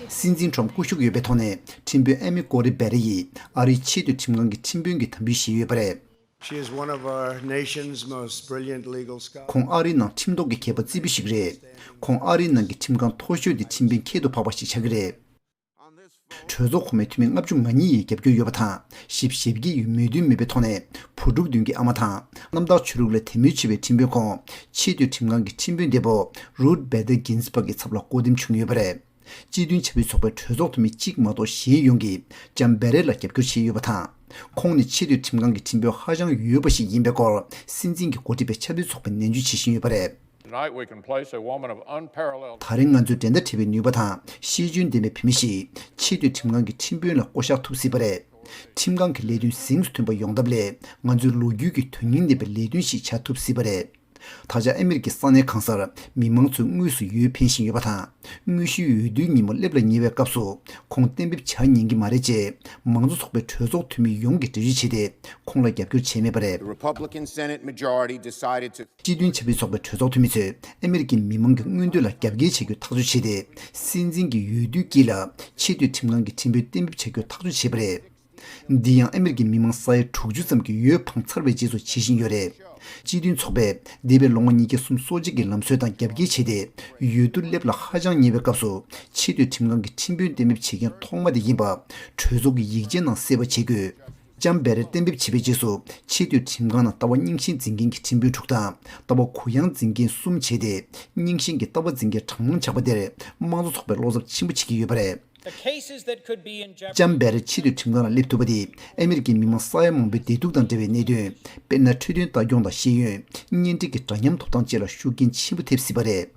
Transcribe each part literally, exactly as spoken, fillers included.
སྲིད་འཛིན་ཁྲོམ་སྐུ་བཞུགས་ཡོད་པའི་ཐོག་ནས་ཁྲིམས་དཔོན་ཨེ་མི་ཀོ་རི་སྦེ་རེ་ཡིས་ཨ་རིའི་ཆེས་མཐོའི་ཁྲིམས་ཁང་གི་ཁྲིམས་དཔོན་གྱི་དམ་འབུལ་བཞེས་ཡོད་པ་རེད། She is one of our nation's most brilliant legal scholars. ཁོང་ཨ་རིའི་ནང་ཁྲིམས་ཐོག་གི་མཁས་པ་རྩིས་པ་ཞིག་རེད། ཁོང་ཨ་རིའི་ནང་གི་ཁྲིམས་ཁང་མཐོ་ཤོས་དེ་ཁྲིམས་དཔོན་ཁྱད་དུ་འཕགས་པ་ཞིག་ཆགས་ཀྱི་རེད། གྲོས་ཚོགས་གོང་མའི་འཐུས་མི་ལྔ་བཅུ་ང་གཉིས་ཡིས་རྒྱབ་སྐྱོར་ཡོད་པ་དང་། བཞི་བཅུ་ཞེ་བརྒྱད་ཡིས་མོས་མཐུན་མེད་པའི་ཐོག་ནས་བུ་ཕྲུག་བདུན་གྱི་ཨ་མ་དང་། གནམ་བདག་ཆོས་ལུགས་ལ་དད་མོས་ཆེ་བའི་ཁྲིམས་དཔོན་ཁོང་ཆེས་མཐོའི་ཁྲིམས་ཁང་གི་ཁྲིམས་དཔོན་འདས་པོ་Ruth Bader Ginsburg གི་ཚབ་ལ་བསྐོ་འདེམས་བྱུང་ཡོད་པ་རེད། སྤྱི་མཐུན་ཆབ་སྲིད་ཚོགས་པའི་གྲོས་ཚོགས་འཐུས་མི་གཅིག་མ་གཏོགས་གཞན་ཡོངས་ཀྱིས་ལྕམ་སྦེ་རེ་ལ་རྒྱབ་སྐྱོར་བྱས་ཡོད་པ་དང་། ཁོང་ནི་ཆེས་མཐོའི་ཁྲིམས་ཁང་གི་ཁྲིམས་དཔོན་ཧ་ཅང་ཡོད་པ་ཞིག་ཡིན་པའི་སྐོར་སྲིད་འཛིན་གྱིས་འགོ་ཁྲིད་པའི་ཆབ་སྲིད་ཚོགས་པས་ནན་བརྗོད་བྱེད་བཞིན་ཡོད་པ་རེད། Tonight we can place a woman of unparalleled ད་རིང་ང་ཚོས་འགྲན་ཟླ་བྲལ་བའི་ནུས་པ་དང་ཤེས་འཇོན་ལྡན་པའི་བུད་མེད་ཞིག་ཆེས་མཐོའི་ཁྲིམས་ཁང་གི་ཁྲིམས་དཔོན་ལ་བསྐོ་གཞག་ཐུབ་སྲིད་པ་རེད། ཁྲིམས་ཁང་གི་ལས་དོན་གཟེངས་སུ་ཐོན་པ་ཡོང་ཐབས་ལས་ང་ཚོའི་ལོ་རྒྱུས་ཀྱི་དོན་སྙིང་ལྡན་པའི་ལས་དོན་ཞིག་བྱ་ཐུབ་སྲིད་པ་རེད། ད་ཆ་ཨ་མེ་རི་ཀའི་ས་གནས་གང་སར་མི་མང་ཚོས་དངོས་སུ་འོས་འཕེན་བཞིན་ཡོད་པ་དང་། དངོས་གཞིའི་འོས་བསྡུའི་ཉིན་མོ་སླེབས་ལ་ཉེ་བའི་སྐབས་སུ་ཁོང་གཏན་འབེབས་བྱ་ཉན་གྱི་མ་རེད་ཅེས་མང་གཙོ་ཚོགས་པའི་གྲོས་ཚོགས་འཐུས་མི་ཡོངས་ཀྱིས་འགྲེལ་བརྗོད་བྱས་ཏེ། ཁོང་ལ་རྒྱབ་སྐྱོར་བྱས་མེད་པ་རེད། The Republican Senate majority decided to སྤྱི་མཐུན་ཆབ་སྲིད་ཚོགས་པའི་གྲོས་ཚོགས་འཐུས་མི་ཚོས་ཨ་མེ་རི་ཀའི་མི་མང་གི་མངོན་འདོད་ལ་རྒྱབ་འགལ་བྱ་རྒྱུ་ཐག་གཅོད་བྱས་ཏེ། སྲིད་འཛིན་གྱི་འོས་བསྡུའི་དཀྱིལ་ལ་ཆེས་མཐོའི་ཁྲིམས་ཁང་གི་ཁྲིམས་དཔོན་གཏན་འབེབས་བྱ་རྒྱུ་ཐག་གཅོད་བྱས་པ་རེད། འདི་ཡང་ཨ་མེ་རི་ཀའི་མི་མང་ས་ཡ་དྲུག་ཅུ་ཙམ་གྱིས་འོས་འཕངས་ཚར་བའི་རྗེས་སུ་བྱེད་བཞིན་ཡོད་རེད། སྤྱི་མཐུན་ཚོགས་པས་འདས་པའི་ལོ་ངོ་ཉིས་བརྒྱ་སུམ་ཅུ་སོ་གཅིག་གི་ལམ་སྲོལ་དང་རྒྱབ་འགལ་བྱས་ཏེ། འོས་བསྡུ་སླེབས་ལ་ཧ་ཅང་ཉེ་བའི་སྐབས་སུ་ཆེས་མཐོའི་ཁྲིམས་ཁང་གི་ཁྲིམས་དཔོན་གཏན་འབེབས་བྱེད་མཁན་ཐོག་མ་དེ་ཡིན་པ་གྲོས་ཚོགས་ཀྱི་ཡིག་ཆའི་ནང་གསལ་པོ་བྱེད་དགོས། ལྕམ་སྦེ་རེ་གཏན་འབེབས་བྱས་པའི་རྗེས་སུ་ཆེས་མཐོའི་ཁྲིམས་ཁང་ནང་ལྟ་བ་རྙིང་ཞེན་འཛིན་མཁན་གྱི་ཁྲིམས་དཔོན་དྲུག་དང་། ལྟ་བ་གུ་ཡངས་འཛིན་མཁན་གསུམ་བྱས་ཏེ། རྙིང་ཞེན་གྱི་ལྟ་བ་འཛིན་མཁན་གྲངས་མང་ཆགས་པ་དེར་དམངས་གཙོ་ཚོགས་པས་བློ་འཚབ་ཆེན་པོ་བྱེད་ཀྱི་ཡོད་པ་རེད། The cases that could be in jeopardy. ལྕམ་སྦེ་རེ་ཆེས་མཐོའི་ཁྲིམས་ཁང་ལ་སླེབས་ཐུབ་པ་དེས་ཨ་མེ་རི་ཀའི་མི་མང་ས་ཡ་མང་པོའི་བདེ་སྡུག་དང་འབྲེལ་བའི་གནད་དོན། དཔེར་ན། འཕྲོད་བསྟེན་ལྟ་སྐྱོང་དང་ཤེས་ཡོན། གཉེན་སྒྲིག་གི་འདྲ་མཉམ་ཐོབ་ཐང་བཅས་ལ་ཤུགས་རྐྱེན་ཆེན་པོ་ཐེབས་སྲིད་པ་རེད།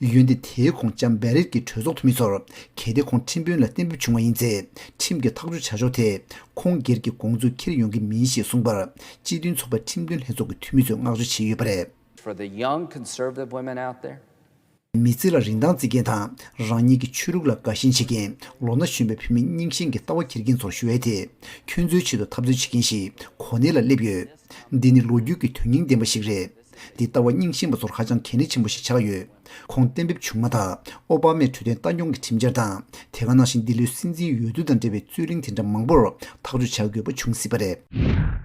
འོན་ཏེ་དེའི་གོང་ལྕམ་སྦེ་རེ་གྱིས་གྲོས་ཚོགས་འཐུས་མི་ཚོར་གལ་ཏེ་ཁོང་ཁྲིམས་དཔོན་ལ་གཏན་འབེབས་བྱུང་བ་ཡིན་ཚེ། ཁྲིམས་ཀྱི་ཐག་གཅོད་བྱ་ཕྱོགས་དེ་ཁོང་སྒེར་གྱི་དགོངས་ཚུལ་འཁྱེར་ཡོང་གི་མིན་ཞེས་གསུངས་པར། སྤྱི་མཐུན་ཚོགས་པའི་ཁྲིམས་དོན་ལྷན་ཚོགས་ཀྱི་འཐུས་མི་ཚོས་བསྔགས་བརྗོད་བྱས་ཡོད་པ་རེད། For the young conservative women out there, མི་ཚེ་ལ་རིན་ཐང་བརྩི་མཁན་དང་། རང་ཉིད་ཀྱི་ཆོས་ལུགས་ལ་དགའ་ཞེན་བྱེད་མཁན། ལོ་ན་གཞོན་པའི་བུད་མེད་རྙིང་ཞེན་གྱི་ལྟ་བ་འཁྱེར་མཁན་ཚོར་ཞུ་ཡས་དེ། ཁྱོད་ཚོའི་ཆེད་དུ་འཐབ་རྩོད་བྱེད་མཁན་ཞིག་གོ་གནས་ལ་སླེབས་ཡོད། འདི་ནི་ལོ་རྒྱུས་ཀྱི་དོན་སྙིང་ལྡན་པ་ཞིག་རེད། འདི་ལྟ་བ་རྙིང་ཞེན་པ་ཚོར་ཧ་ཅང་གལ་གནད་ཆེན་པོ་ཞིག་ཆགས་ཡོད། ཁོང་གཏན་འབེབས་བྱུང་མ་ཐག་ཨོ་པ་མས་འཕྲོད་བསྟེན་ལྟ་སྐྱོང་གི་ཁྲིམས་འཆར་དང་། དེ་ག་ནང་བཞིན་འདི་ལོའི་སྲིད་འཛིན་འོས་བསྡུ་དང་འབྲེལ་བའི་རྩོད་གླེང་དེ་འདྲ་མང་པོར་ཐག་གཅོད་བྱ་དགོས་པ་བྱུང་སྲིད་པ་རེད།